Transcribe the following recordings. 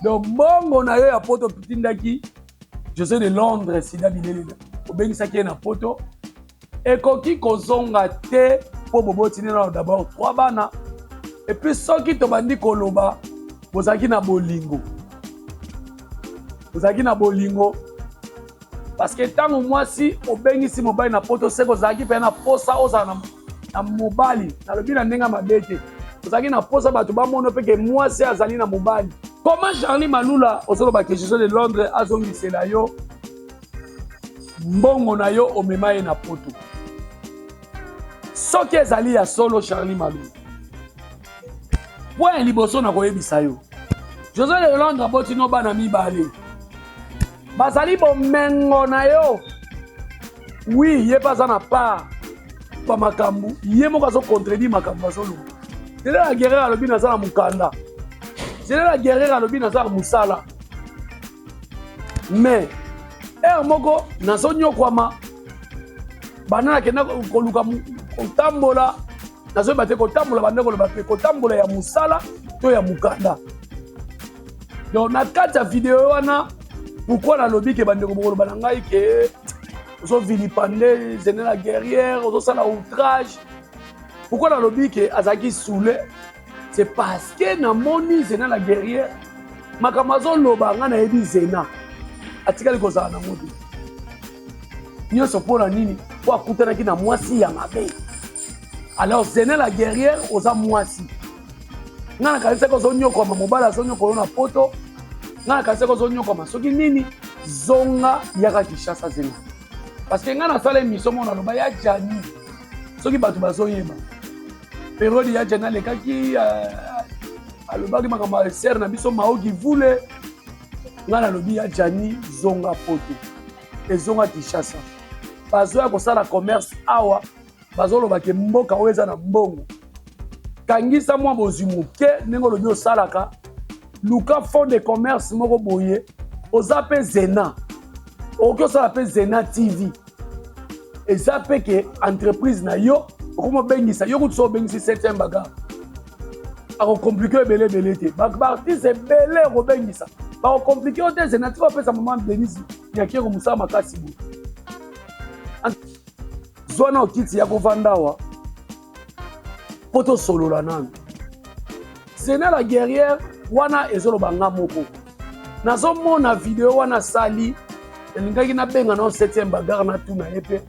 Donc mbongo na yo ya poto otindaki Jose de Londres sida bilelela obengisaki ye na poto ekoki kozonga te mpo boboti nde d'abord trois bana epuis soki tobandi koloba bozalaki na bolingo bozalaki na bolingo parce que ntango mwasi obengisi mobali na poto seke ozalaki mpe na posa ozala na, na mobali nalobi na ndenge ya mabe te ozalaki na posa bato bamona mpe ke mwasi azali na mobali comment charlie malula ozoloba ke jesus de londres azongisela yo mbongo na yo omema ye na poto soki ezali ya solo charlie malula point liboso na koyebisa yo jose de londres aboti no bana mibale bazali bomengo na yo wi ye mpe aza na part ba makambo ye moko azocontredire makambo azoloba zela la guerrière alobi naza na mokanda zela la guerrière alobi naza na mosala mais heure moko nazonyokwama banda nakenda koluka kotambola nazoyeba te kotambola banda koloba mpe kotambola ya mosala to ya mokanda donc na kati ya video wana pourkui nalobi ke bandeko bokoloba na ngai ke ozovilipande zene la guerrière ozosala outrage pourkui nalobi ke azalaki soule c'est parce que namoni zena la guerrière makambo azoloba ngai nayebi zena atikali kozala nango te nyonso mpo na nini mpo akutanaki na mwasi ya mabe alors zena la guerrière oza mwasi ngai nakanisaki ozonyokwama mobali azonyokola na poto ngai nakanisaki ozonyokwama soki nini zonga yaka kinshasa zena parce que ngai nasala émission moko naloba ya jani soki bato bazoyeba periode ya jani alekaki euh, alobaki makambo ya sere na biso maoki vule ngai nalobi ya jani zonga poto ezonga kinshasa bazoya kosala commerce awa bazoloba ke mboka oyo eza na mbongo kangisa mwa bozwi moke ndenge olobi osalaka luka fond de commerce moko boye oza mpe zena okoki osala mpe zena tv eza mpe ke entreprise na yo okomi obengisa yo kutu so obengisi 7 bagar akokomplike ebele ebele te baartiste ebele okobengisa bakokomplike yo te zena tika opesa mama denise nyakero mosala makasi boye zwa na okiti ya kovanda awa mpo tosolola nanu zena la guerrière wana ezoloba nga moko nazomona video wana asali nalingaki nabenga nao 7e bagare natuna ye mpe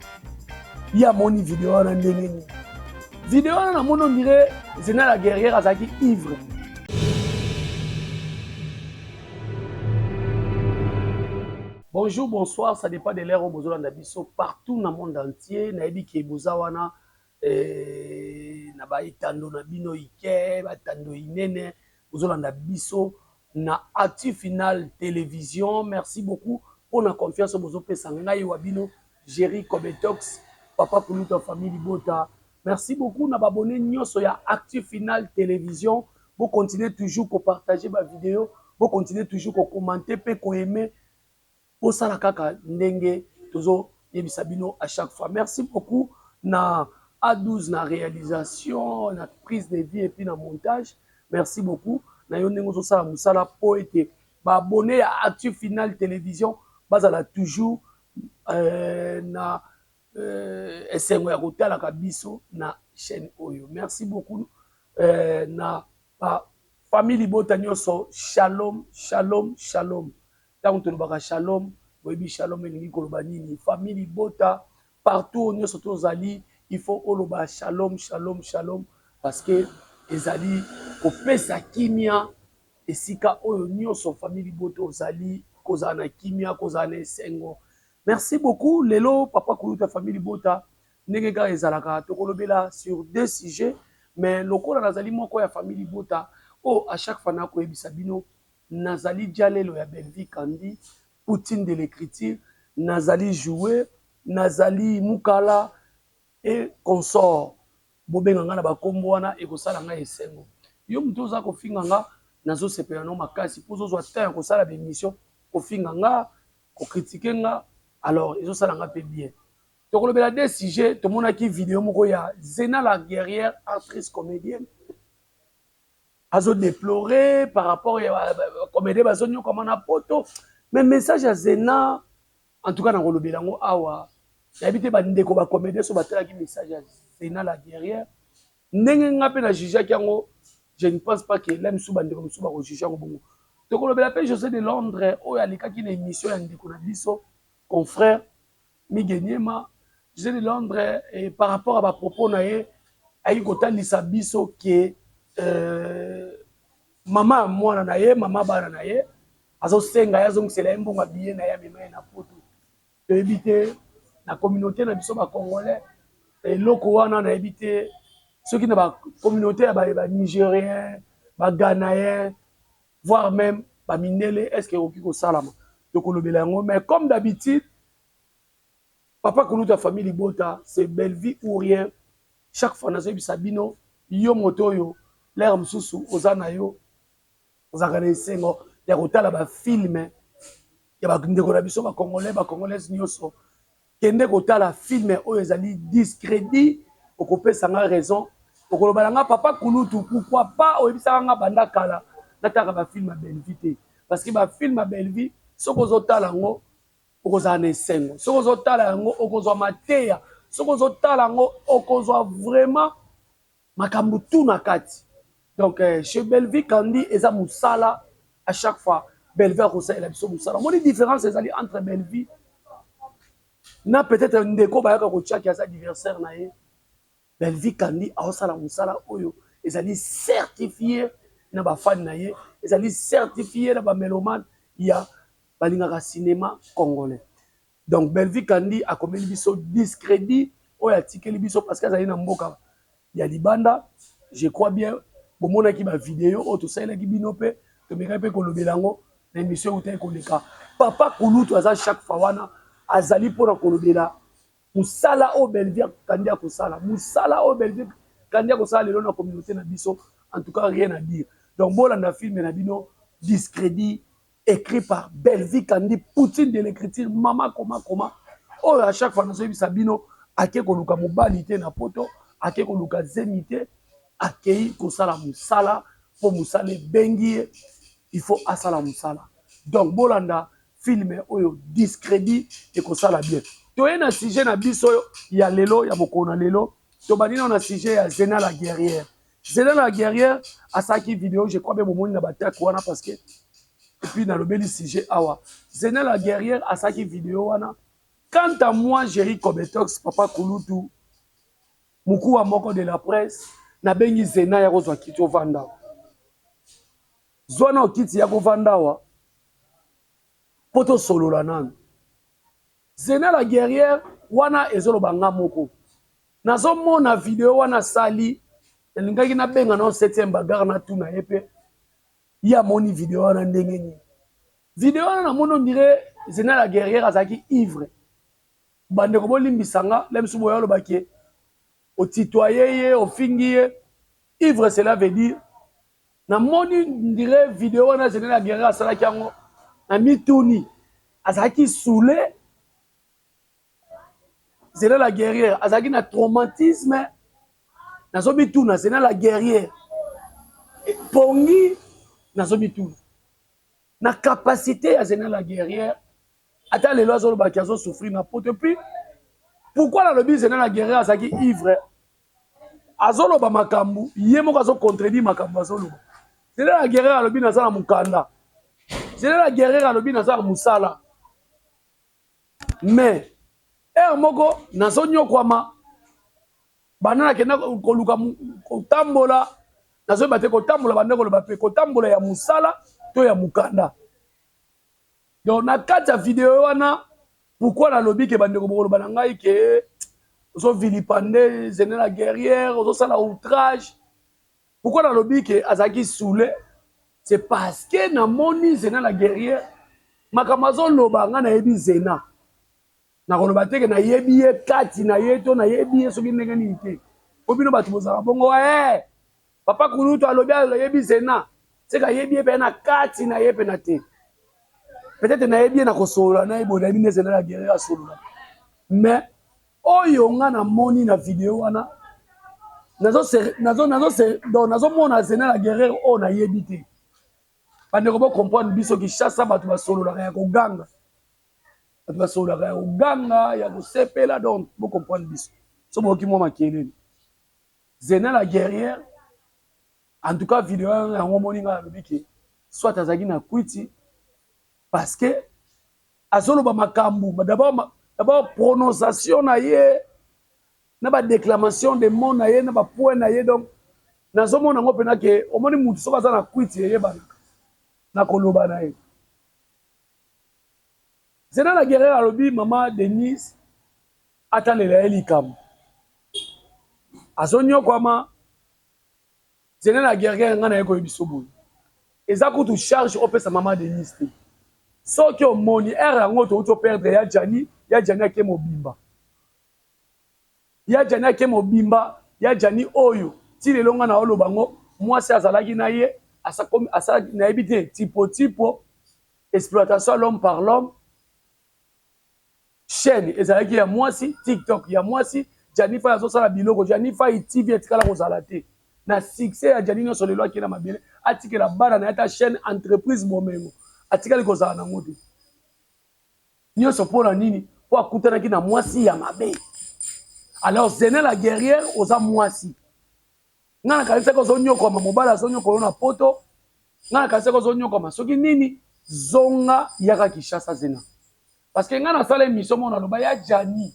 ye amoni video wana ndenge nini video wana namoni ondire zena la guerrière azalaki ivre Bonjour, bonsoir, ça dépend de l'heure oyo bozolanda biso partout na monde entier. Nayebi ke boza wana eh, na ba etando na bino ike, batando inene, bozolanda biso na Actu Final Télévision. Merci beaucoup pour la confiance oyo bozopesa ngai wa bino Jerry Kobetox, papa kuluta famille Libota. Merci beaucoup na babone nyonso ya Actu Final Télévision. Bo continuer toujours ko partager ba vidéos, bo continuer toujours ko commenter pe ko aimer. Bosala kaka ndenge tozo yebisa bino à chaque fois. Merci beaucoup na A12 na réalisation, na prise de vie et puis na montage. Merci beaucoup na yo ndenge ozosala mosala po ete ba abonné ya Actu Final Télévision bazala toujours euh, na euh, esengo ya kotalaka biso na chaîne oyo. Merci beaucoup euh, na ba famille libota nyonso. Shalom, shalom, shalom. Ntango tolobaka shalom, boyebi shalom elingi koloba nini? Famille libota partout oyo nyonso tozali, il faut oloba shalom, shalom, shalom parce que ezali kopesa kimia esika oyo nyonso famille libota ozali kozala na kimia, kozala na esengo. Merci beaucoup. Lelo papa kuluta famille libota ndenge kaka ezalaka tokolobela sur deux sujets mais lokola nazali moko ya famille libota oyo à chaque fois nakoyebisa bino nazali djalelo ya Bellevue Kandy Poutine de l'écriture nazali jouer nazali mukala et consort bobenga nga na bakombo wana ekosala ngai esengo yo moto oza kofinga nga nazosepela no makasi mpo ozozwa temps ya kosala baémission kofinga nga kokritike nga alors ezosala nga mpe bien tokolobela deux sujets tomonaki video moko ya Zena la guerrière actrice comédienne. Azo déplorer par rapport ya bacomédien bazonyokama na poto. Mais message ya Zena, en tout cas nakolobela yango awa. Nayebi te bandeko bacomédien so batalaki message ya Zena la guerrière ndenge nga mpe na jugeaki yango. Je ne pense pas que la mosusu, bandeko mosusu bakojuge yango bongo. Tokolobela mpe José de Londres oyo alekaki na émission ya ndeko na biso, confrère Mige Niema. José de Londres, et par rapport à bapropos na ye, ayaki kotalisa biso ke mama ya mwana na ye, mama bana na ye, azosenga ye azongisela ye mbongo ya billet na ye amema ye na poto. Toyebi te na communauté na biso bacongolais eloko wana. Nayebi te soki na bacommunauté ya banigérien, baghanayen, voire même bamindele, est ce que ekoki kosalama? Tokolobela yango. Mais comme d'habitude, papa kuluta, famille libota, c'est belle vie ou rien. Chaque fois nazoyebisa bino, yo moto oyo lere mosusu oza na yo, ozalaka na esengo ya kotala bafilm ya bandeko na biso bacongolais, bacongolaise nyonso, kende kotala film oyo ezali Discrédit. Okopesa nga raison, okoloba na nga: "Papa kulutu, pourquoi pas oyebisaka nga banda kala nataka bafilm ya Bellevie te?" Parce que bafilm ya Bellevie, soki ozotala yango, okozala na esengo. Soki ozotala yango, okozwa mateya. Soki ozotala yango, okozwa vraiment makambo tu na kati. Donc chez Bellevie Kandi eza mosala. À chaque fois Bellevie akosalela biso mosala. Omoni différence ezali entre Bellevie na peut-être ndeko bayaka kotiaki aza adversaire na ye. Bellevie Kandi aosala mosala oyo ezali certifié na bafani na ye, ezali certifié na bamélomane ya balingaka cinéma congolais. Donc Bellevie Kandi akomeli biso Discrédit oyo atikeli biso parce que azali na mboka ya libanda. Je crois bien bomonaki bavideo oyo tosalelaki bino mpe tomekaki mpe kolobela yango na émission eutaki koleka. Papa kulutu aza chaque fois wana, azali mpona kolobela mosala oyo Bellevie Kandi akosala, mosala oyo Bellevie Kandi akosala lelo na communauté na biso. En tout cas, rien à dire. Donc bolanda film na bino Discrédit, écrit par Bellevie Kandi, Poutine de l'écriture, mama koma koma oyo. À chaque fois nazoyebisa bino, ake koluka mobali te na poto, ake koluka zemi te, akei kosala mosala mpo mosala ebengi ye, il faut asala mosala. Donc bolanda film oyo Discrédit, ekosala bien. Toye na sujet na biso ya lelo, ya mokolo na lelo. Tobandi nano na sujet ya Zena la guerrière. Zena la guerrière asalaki video, je crois mpe bomoni na batake wana, parce que et puis nalobeli sujet awa. Zena la guerrière asalaki video wana. Quant à moi, Géri Cobetox, papa kulutu, mokuwa moko de la presse, nabengi Zena ya kozwa kiti, ovanda, zwa na okiti ya kovanda awa mpo tosolola nanu. Zena la guerrière wana ezoloba nga moko nazomona video wana asali. Nalingaki nabenga na 7e bagarre, natuna ye mpe ye amoni video wana ndenge nini. Video wana namoni, on dirait Zena la guerrière azalaki ivre. Bandeko, bolimbisa nga, le mosusu boyo alobaki otitoye ye, ofingi ye ivre. Cela veut dire namoni on dirait video wana Zena la guerrière asalaki yango na mituni, azalaki saoul. Zena la guerrière azalaki na traumatisme. Nazomituna, Zena la guerrière pongi, nazomituna na capacité ya Zena la guerrière, ata lelo azolobaki azosouffrir na poto. Et puis pourquoi nalobi Zena la guerrière azalaki ivre? Azoloba makambo ye moko, azocontredire makambo azoloba. Zena la guerrière alobi naza na mokanda, Zena la guerrière alobi naza na mosala, mais heure moko nazonyokwama banda nakenda koluka kotambola. Nazoyeba te kotambola, banda koloba mpe kotambola ya mosala to ya mokanda. Donc na kati ya video wana, pourquoi nalobi ke bandeko bokoloba na ngai ke ozovilipender Zena la guerrière, ozosala outrage, pourquoi nalobi ke azalaki saoul? C'est parce que namoni Zena la guerrière, makambo azoloba, ngai nayebi Zena. Nakoloba te ke nayebi ye kati na ye to nayebi ye soki ndenge nini te, po bino bato bozalaka bongo: e papa kulutu alobi ayebi Zena, seka ayebi ye mpe na kati na ye mpe na te. Peut-être nayebi ye na kosolola na ye boye, nayebi nde Zena la guerrière asolola. Mais oyo nga namoni na video wana, Nazomona Zena la guerrière oyo nayebi te. Bandeko, bocomprendre biso, Kinshasa bato basololaka ya koganga, bato basololaka ya koganga, ya kosepela. Donc bocomprendre biso so boyoki mwa makelele. Zena la guerrière, en tout cas video yango omoni, ngai alobi ke soit azalaki na kwiti, parce que azoloba makambo, d'abord prononciation na ye na badéclamation de mots na ye na bapoint na ye. Donc nazomona yango mpena ke omoni mutu soki aza na kwiti, eyebanaka na koloba na ye. Zena la guerrière alobi mama Denise atalela ye likambo, azonyokwama. Zena la guerrière, ngai naye koyebi so boye, eza kutu charge opesa mama Denise te. Soki omoni ere yango touti operdre ya Jani, ya Jani ake mobimba, ya Jani ake mobimba, ya Jani oyo ti lelo ngai na oloba ngo, mwasi azalaki na ye asalaki, nayebi te, tipo tipo exploitation, l'homme par l'homme. Chaîne ezalaki ya mwasi, TikTok ya mwasi. Jani Fai azosala biloko, Jani Fai TV etikala kozala te. Na succès ya Jani nyonso, lelo akei na mabele, atikela bana na ye ata chaîne entreprise bomengo atikali kozala nango te. Nyonso mpo na nini? Mpo akutanaki na mwasi ya mabe. Alors Zena la guerrière, oza mwasi, ngai nakanisaki ozonyokwama, mobali azonyokola na Poto. Ngai nakanisaki ozonyokwama soki nini. Zonga, yaka Kinshasa, Zena, parce que ngai nasala émission moko, naloba ya Jani,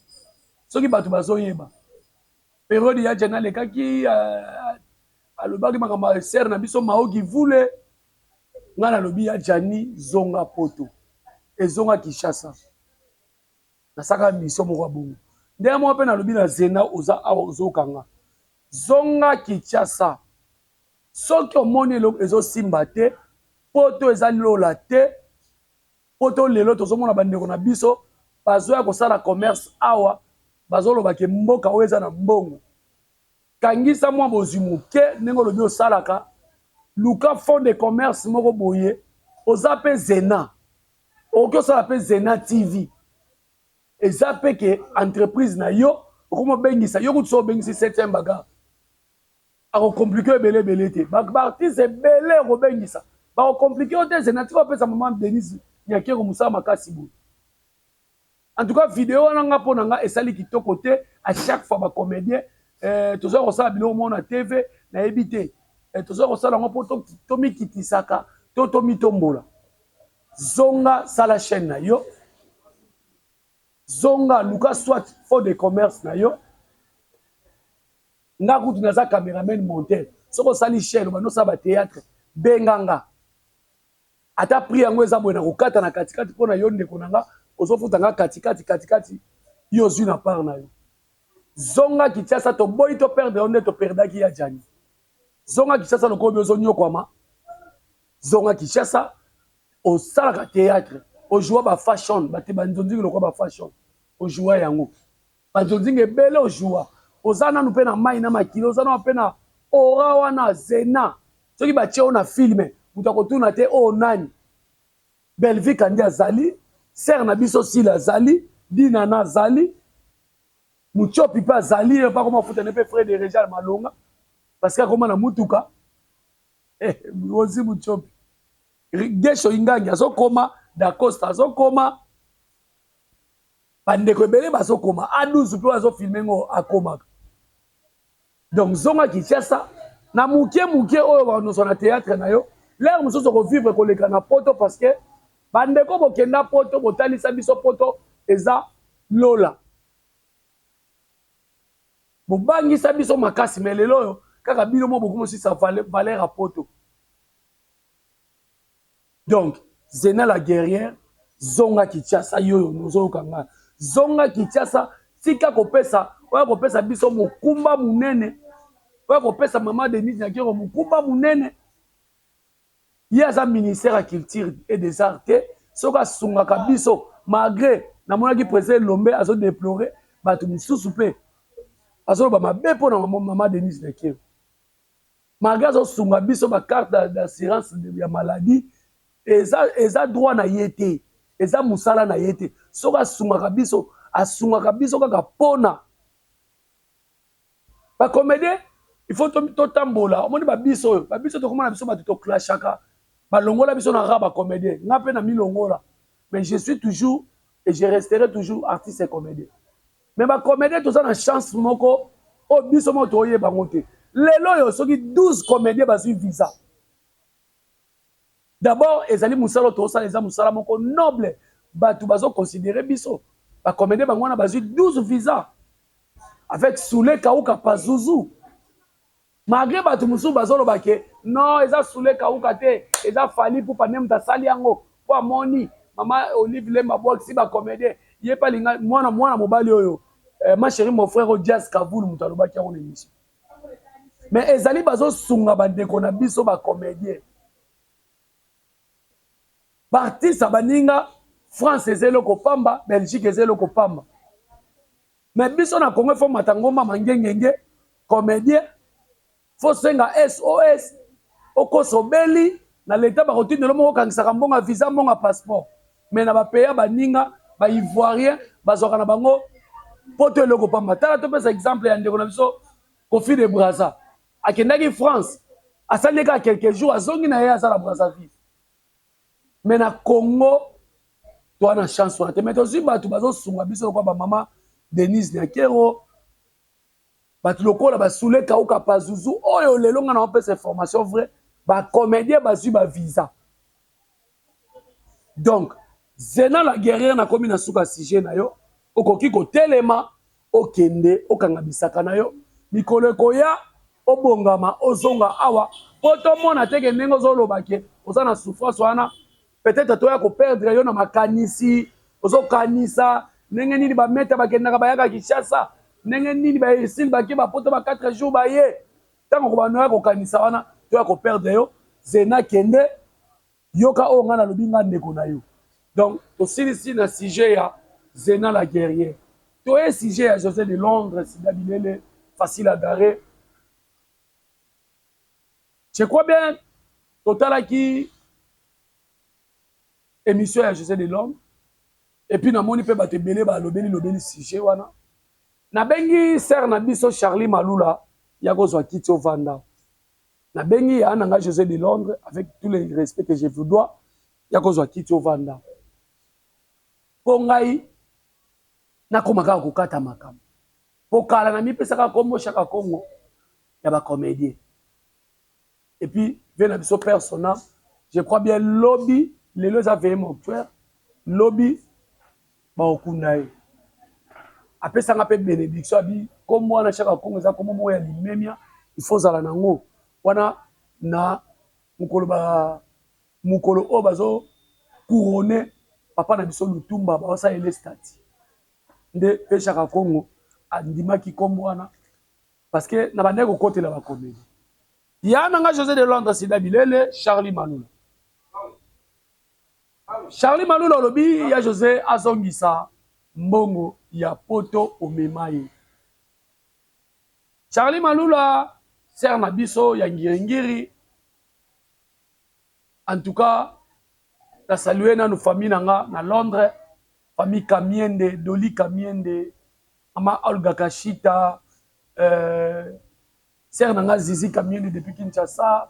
soki bato bazoyeba période ya Jani alekaki, alobaki makambo ya sere na biso Maoki Vule. Ngai nalobi ya Jani, zonga Poto, ezonga Kinshasa. Nasalaka mission moko ya bongo. Ndenge moko mpe nalobi na Zena, oza awa ozokanga, zonga Kinshasa. Soki omoni eloko ezosimba te, Poto eza lola te. Poto lelo tozomona bandeko na biso bazoya kosala commerce awa, bazoloba ke mboka oyo eza na mbongo. Kangisa mwa bozwi moke ndenge olobi osalaka, luka fond de commerce moko boye. Oza mpe Zena, okoki osala mpe Zena TV, eza mpe ke entreprise na yo. Okomi obengisa yo kutu, so obengisi 7e bagarre, akocompliquer ebele ebele te. Baartiste ebele okobengisa, bakocompliquer yo te. Zena, tika opesa mama Denise Nyakero mosala makasi boye. En tout cas video wana, nga mpo na nga esali kitoko te. À chaque fois bacomédien toza kosala biloko moko na TV, nayebi te toza kosala yango mpo tomikitisaka to tomitombola. Zonga, sala chaîne na yo, zonga, luka soit fond de commerce na yo. Nga kutu naza cameraman, monteur. Soki osali chaîne, obandi osala bathéâtre, benga nga. Ata prix yango eza boye, na kokata na katikati mpo na yo. Ndeko na nga, ozofuta nga katikati katikati, yo ozwi na part na yo. Zonga Kinshasa, toboyi toperdre yo nde toperdaki ya Jani. Zonga Kinshasa, lokola obi ozonyokwama, zonga Kinshasa. Osalaka théâtre, ojua bafashion, bato banzonzingi lokola bafashion, ojua yango, banzonzingi ebele ojua. Oza nanu mpe na mai na makili, oza nanu mpe na ora wana. Zena, soki batie yo na film, moto akotuna te oyo nani. Belvika nde azali sere na biso, Sila azali, Dinana azali, Mutiopi mpe azali. Ye mpe akoma futane mpe frais de régial malonga, parce que akoma na mutuka. Ozi Mutiopi, Gesho Ingangi azokoma, Dacosta azokoma, bandeko ebele bazokoma, A12 mpe azofilmer ngo, akomaka. Donc zonga Kinshasa na moke moke oyo banozwa na théâtre na yo. L'heure mosusu okovivre koleka na Poto, parce que bandeko bokenda Poto, botalisa biso Poto eza lola, bobangisa biso makasi. Mais lelo oyo kaka bino mo bokomosisa valeur ya Poto. Donc Zena la guerrière, zonga Kinshasa. Yo oyo ozoyoka nga, zonga Kinshasa. Tika kopesa oya kopesa biso mokumba monene, oya kopesa mama Denise Nyakero mokumba monene. Ye aza ministère ya culture et des arts te. Soki asungaka biso, malgré namonaki président Elombe azodéplorer, bato mosusu mpe azoloba mabe mpo na mama Denise Nyakero, malgré azosunga biso bacarte d'assurance ya maladie, eza droit na ye te, eza mosala na ye te. Soki asungaka biso, asungaka biso kaka mpona bacomédien. Il faut totambola. Omoni babiso oyo, babiso tokoma na biso bato toclashaka, balongola biso na ra bacomédien. Nga mpe na milongola, mais je suis toujours et je resterai toujours artiste et comédien. Mais bacomédien, toza na chance moko oyo biso moko toyeba yango te. Lelo oyo, soki 12 comédien bazwi visa, d'abord ezali mosala oyo tozosala, eza mosala moko noble. Bato bazoconsidérer biso bacomédien. Bango wana bazwi 12 visa avec Soule Kauka Pazuzu. Malgré bato mosusu bazoloba ke non, eza Soule Kauka te, eza Fally Ipupa nde moto asali yango, mpo amoni mama Olive Lemba abwakisi bacomédien, ye mpe alinga mwana mobali oyo. Ma chérie, mon frère Odias Kavulu, moto alobaki yango na émission. Mais ezali bazosunga bandeko na biso bacomédien, baartiste baninga. France eza eloko pamba, Belgique eza eloko pamba, mais biso na Congo, faut mata ngomba mangengenge. Comédien, faut senga SOS, okosa obeli na leta, bakotindela moko, okangisaka mbongo ya visa, mbongo ya passeport. Mais na bapeya baninga, baivoirien bazwaka na bango poto eloko pamba. Tala, topesa exemple ya ndeko na biso Kofi de Braza. Akendaki France, asali kaka quelques jours, azongi na ye, aza na Brazzaville. Mais na Congo, toa na chance wana te. Mais tozwi bato bazosunga biso lokola bamama Denise Nyakero, bato lokola basule Kauka Pazuzu. Oyo lelo nga na opesa information vrai, bacomédien bazwi bavisa. Donc Zena la guerrière, nakomi na suka sujet na yo. Okoki kotelema, okende, okanga bisaka na yo. Mikolo ekoya, obongama, ozonga awa mpo tomona teke ndenge ozoloba ke oza na souffrance wana. Peut-être toya koperdre yo na makanisi. Ozokanisa ndenge nini bameta bakendaka, bayaka Kinshasa, ndenge nini baesile bake bapoto ba 4 jours baye. Ntango kobanda ya kokanisa wana, toya koperdre yo. Zena, kende, yoka oyo ngai nalobi, ngai ndeko na yo. Donc tosilisi na sujet ya Zena la guerrière. Toye sujet ya José de Londres, Sida Bilele, facile à garer. Je crois bien totalaki émission ya José de Londres et puis namoni mpe bato ebele balobeli lobeli sujet wana. Nabengi sœur na biso Charlie Malula ya kozwa kiti ovanda. Nabengi ya na ngai José de Londres, avec tous les respects que je vous dois, ya kozwa kiti ovanda, mpo ngai nakóma kaka kokata makambo, mpo kala na mipesaka kombo Chaka Congo ya bacomédien. Et puis ve na biso persona, je crois bien lobi, lelo eza veillée mortuaire, lobi bakokunda ye. Apesanga mpe bénédiction, abi kombo wana Chaka Congo eza kombo moko ya limemia, il faut ozala nango wana na mokolo ba mokolo oyo bazo couronne papa na biso Lutumba, baosalela statue. Nde mpe Chaka Congo andimaki kombo wana parce que na bandaki kokotela bacomédie. Ya na nga José de Londres, Sida Bilele, Charlie Malula. Charlie Malula olobi ya José azongisa mbongo ya poto omema ye. Charlie Malula, sœur na biso ya Ngiringiri, en tout cas nasalue nanu famille na nga na Londres, famille Kamiende, Doli Kamiende, mama Olga Kashita, sœur na nga Zizi Kamiende depuis Kinshasa,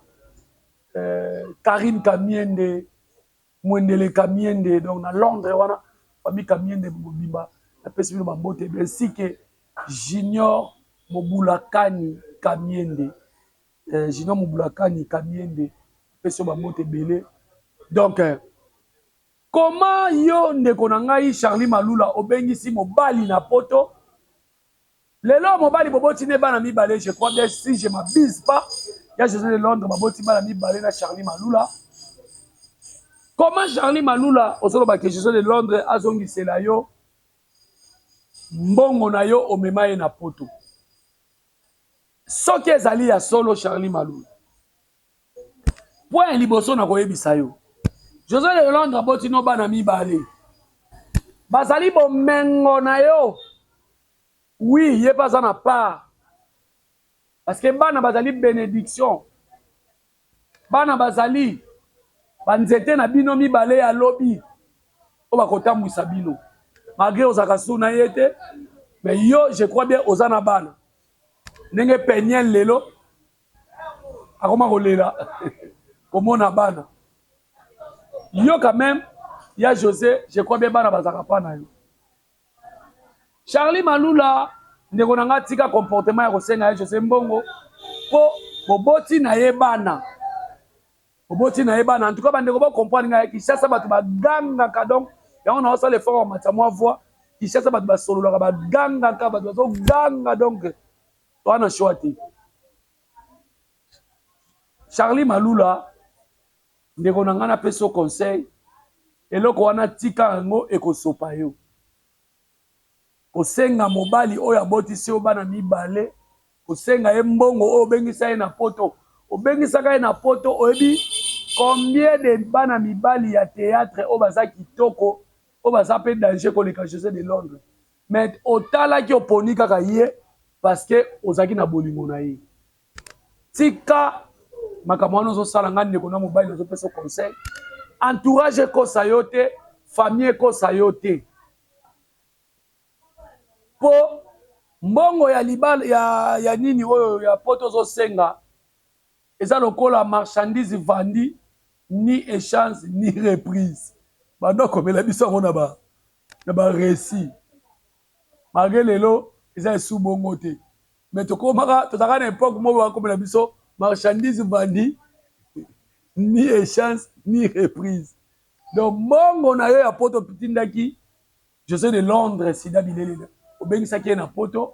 Karine Kamiende, Mwendele Kamiende. Donc na Londres wana, famille Kamiende mobimba, napesi bino bambote, ainsi que Junior Mobulakani Kamiende, Junior Mobulakani Kamiende, apesi yo bambote ebele. Donc comment yo, ndeko na ngai Charlie Malula, obengisi mobali na poto? Lelo mobali boboti ne bana mibale. Je crois bien, si je m'abuse pas, ya José de Londres, baboti bana mibale na Charlie Malula. Comment, Charlie Malula, ozoloba ke José de Londres azongisela yo mbongo na yo omema ye na poto? Soki ezali ya solo, Charlie Malula, point liboso na koyebisa yo, José de Londres aboti no bana mibale, bazali bomengo na yo. Oui, ye mpe aza na part, parce que bana bazali bénédiction, bana bazali banzete na bino mibale ya lobi oyo bakotambwisa bino. Malgré ozalaka su na ye te, mais yo, je crois bien, oza na bana ndenge Peniel lelo. Akoma kolela komona bana. Yo quand même, ya José, je crois bien bana bazalaka pa na yo. Charlie Malula, ndeko na nga, tika comportement ya kosenga ya José mbongo mpo boboti na ye bana, boboti na ye bana. En tout cas, bandeko, bocomprendre ngai, Kinshasa bato bagangaka. Donc yango na osala effort komatisa mwa voix. Kinshasa bato basololaka, bagangaka, bato bazoganga, donc toa na choix te. Charlie Malula, ndeko na ngai, napesi yo conseil: eloko wana, tika yango, ekosopa yo. Kosenga mobali oyo abotisi yo bana mibale, kosenga ye mbongo oyo obengisa ye na Poto, obengisaka ye na Poto. Oyebi combien de bana mibali ya théâtre oyo baza kitoko, oyo baza mpe danger koleka José de Londres? Mais otalaki, oponi kaka ye parce que ozalaki na bolingo na ye. Tika makambo wana ozosala. Nga ndeko na mobali, ozopesa conseil: entourage ekosa yo te, famille ekosa yo te, mpo mbongo ya libala ya nini oyo ya Poto ozosenga eza lokola marchandise vendue, ni échange ni reprise. Bando akomela biso yango na barécit, malgré lelo eza esu bongo te, mais tokomaka, tozalaka na époque moko bakomela biso marchandise vendue, ni échange ni reprise. Donc mbongo na yo ya Poto tindaki José de Londres, sida bilelele, obengisaki ye na Poto,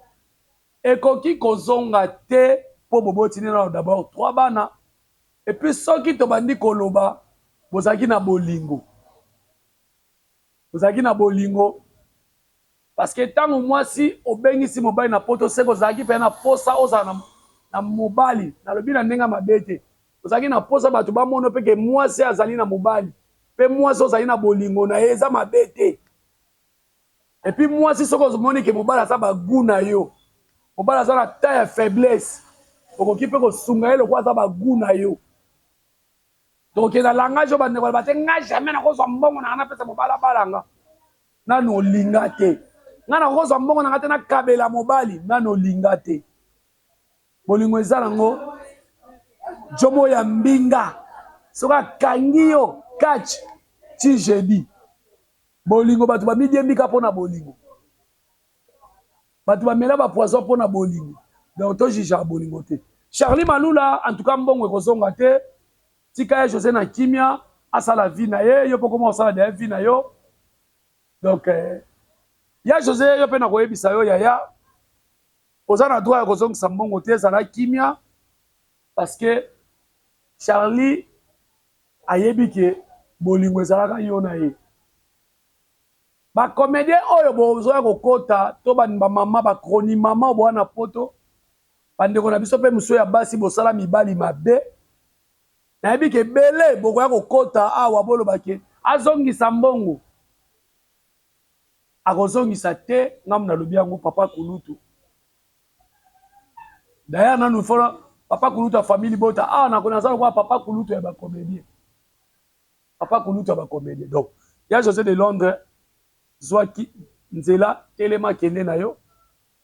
ekoki kozonga te mpo bobotini nano d'abord trois bana. Et puis soki tobandi koloba, bozalaki na bolingo, bozalaki na bolingo, parce que ntango mwasi obengisi mobali na Poto, seke ozalaki mpe na posa ozala na mobali. Nalobi na ndenge mabe te, ozalaki na posa bato bamona mpe ke mwasi azali na mobali, mpe mwasi ozali na bolingo na ye, eza mabe te. Et puis mwasi, soki ozomoni ke mobali aza bagoût na yo, mobali aza na ta ya faiblesse, okoki mpe kosunga ye lokola aza bagoût na yo. Tokokende na langage oyo bandeko baloba te: "Nga jamais nakozwa mbongo na nga napesa mobali abalanga." Nanu olinga te. "Nga nakozwa mbongo na nga te nakabela mobali." Nanu olinga te. Bolingo eza nango jomo ya mbinga, soki akangi yo catch ti jeudi. Bolingo, bato bamidiembika mpo na bolingo, bato bamela bapoison mpo na bolingo. Donc tojugeaka bolingo te. Charlie Malula, en tout cas mbongo ekozonga te. Tika ye José na kimia, asala vie na ye. Yo mpo koma osala deya vie na yo. Donc ya José, yo mpe na koyebisa yo, yaya, oza na droit ya kozongisa mbongo te. Ezala kimia, parce que Charlie ayebi ke bolingo ezalaka yo na ye. Bacomédien oyo bozoya kokota to bamama, bachroni mama oyo boya na Poto, bandeko na biso mpe mosusu ya basi, bosala mibali mabe, nayebi ke ebele bokoya kokota awa, boloba ke azongisa mbongo. Akozongisa te. Ngambu nalobi yango, papa kulutu. D'ailleurs nanu fona papa kulutu ya famille bota awa, naza lokola papa kulutu ya bacomédien, papa kulutu ya bacomédien. Donc ya José de Londres, zwaki nzela, telema, kende na yo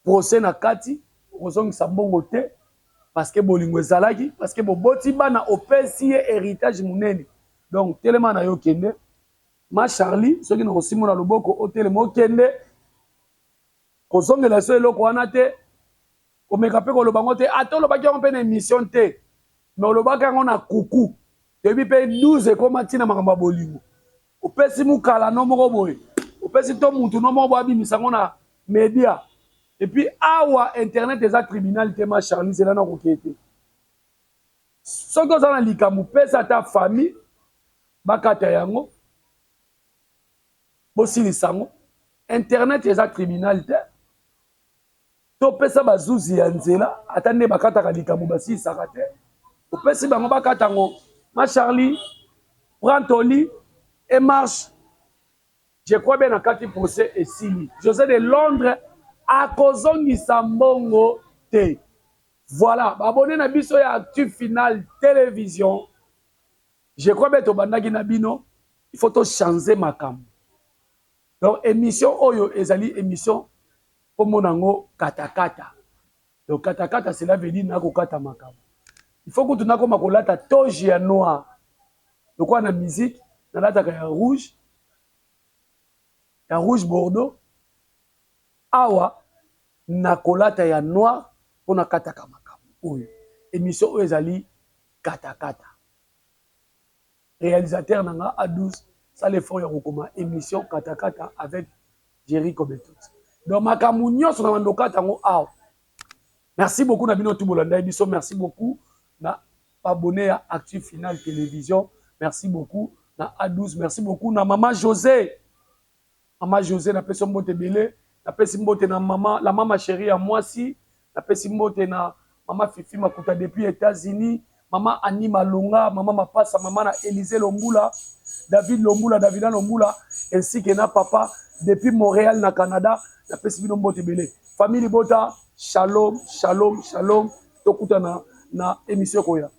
procès na kati. Okozongisa mbongo te, parce que bolingo ezalaki, parce que boboti bana, opesi ye héritage monene. Donc telema na yo, kende. Ma Charlie, soki nakosimba na loboko, otelema, okende. Kozongela so eloko wana te, komeka mpe koloba yango te. Ata olobaki yango mpe na émission te, mais olobaki yango na kuku. Toyebi mpe 12 ekóma ntina makambo ya bolingo. Opesi mokala no moko boye, opesi to mutu no moko boye, abimisa yango na média. Et puis awa internet eza tribunal te. Ma Charlie, zela, na kokee te. Soki oza na likambo, pesa ata famille bakata yango, bosilisa yango. Internet eza tribunal te. Topesa bazuzi ya nzela, ata nde bakataka likambo, basilisaka te. Opesi bango, bakata yango. Ma Charlie, prends ton lit et marche. Je crois bien na kati procès esili. José de Londres akozongisa mbongo te. Voilà, baabonnés na biso ya Actu Final Télévision, je crois bien tobandaki na bino, il faut tochange makambo. Donc émission oyo ezali émission komona yango Katakata. Donc katakata, cela veut dire nakokata makambo. Il faut kutu nakoma kolata toge ya noir lokola na musique nalataka ya rouge, ya rouge bordeaux. Awa nakolata ya noir mpo nakataka makambo oyo. Émission oyo ezali katakata. Réalisateur na nga A12, sala effort ya kokoma émission Katakata avec Jerry Kobetot. Donc makambo nyonso na bandokata yango awa. Merci beaucoup na bino tu bolanda biso. Merci beaucoup na abonné ya Active Final Télévision. Merci beaucoup na A12. Merci beaucoup na mama José. Mama José, napesi mbote ebele. Napesi mbote na mama, la mama chérie ya mwasi. Napesi mbote na mama Fifi Makuta depuis États-Unis, mama Annie Malonga, mama Mapasa, mama na Élysée Lombula, David Lombula, Davida Lombula, ainsi que na papa depuis Montréal na Canada. Napesi bino mbote ebele. Famille libota, shalom, shalom, shalom. Tokutana na émission koya.